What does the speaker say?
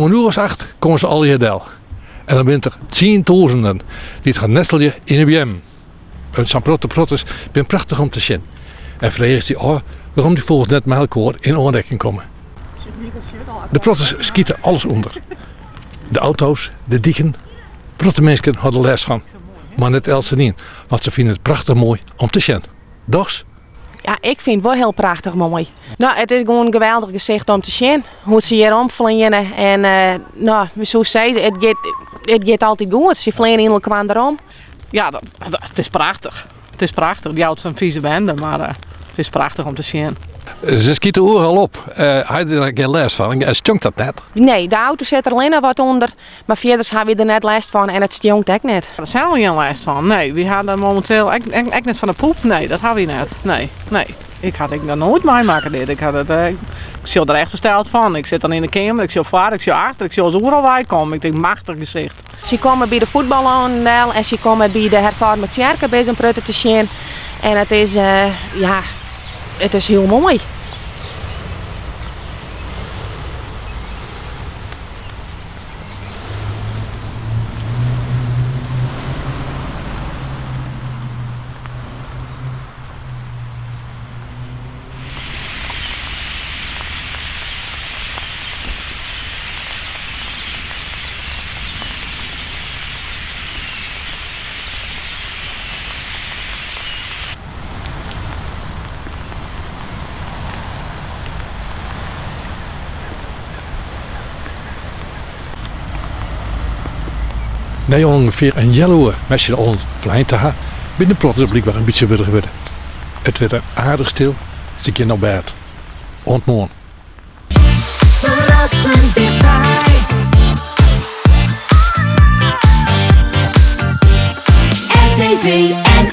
Om in oer as acht komme se allegear del. En dan binne der tsientûzenen dy't har nestelje yn 'e beammen. Sa'n protte protters binne prachtich om te sjen. En fregest dy ôf wêrom dy fûgels net mei elkoar yn oanrekking komme. De protters skite alles ûnder. De auto's, de diken. Protte minsken ha der lêst fan. Mar net eltsenien, want se fine it prachtich moai om te sjen. Dochs? Ja, ik fyn it wol hiel prachtich moai. No, it is gewoan in geweldich gesicht om te sjen. Hoe't se hjir omfleane en no, we soe sizze, it giet, it giet altyd goed. Se fleane yn elkoar derom. Ja, dat, it is prachtich. It is prachtich. It jout in fize bende, mar it is prachtich om te sjen. Se skite oeral op. Ha je der gjin lêst fan? En stjonkt dat net? Nee, de auto sit der allinne wat ûnder, mar fierders ha wy der net lêst fan en it stjonkt ek net. Der sels gjin lêst fan, nee. Wy ha der mominteel ek, ek, ek net fan de poep, nee, dat ha wy net. Nee, nee. Ik ha it noch noait meimakke dit. Ik, ha dat, ik sjoch der echt fersteld fan. Ik sit dan yn de keamer, ik sjoch foar, ik sjoch achter, ik sjoch se oeral wei kommen. Ik tink, machtich gesicht. Sy komme by de fuotbalhannen del en sy komme by de Herfoarme Tsjerke by in protte te sjen. En it is, ja, it is hiel moai. Nei ûngefear in healoere mei syn allen flein te ha, binne de protters blykber in bytsje wurdich wurden. It wurdt der aardich stil, se gean op bêd. Oant moarn. Ferrassend tichtby. RTV NL.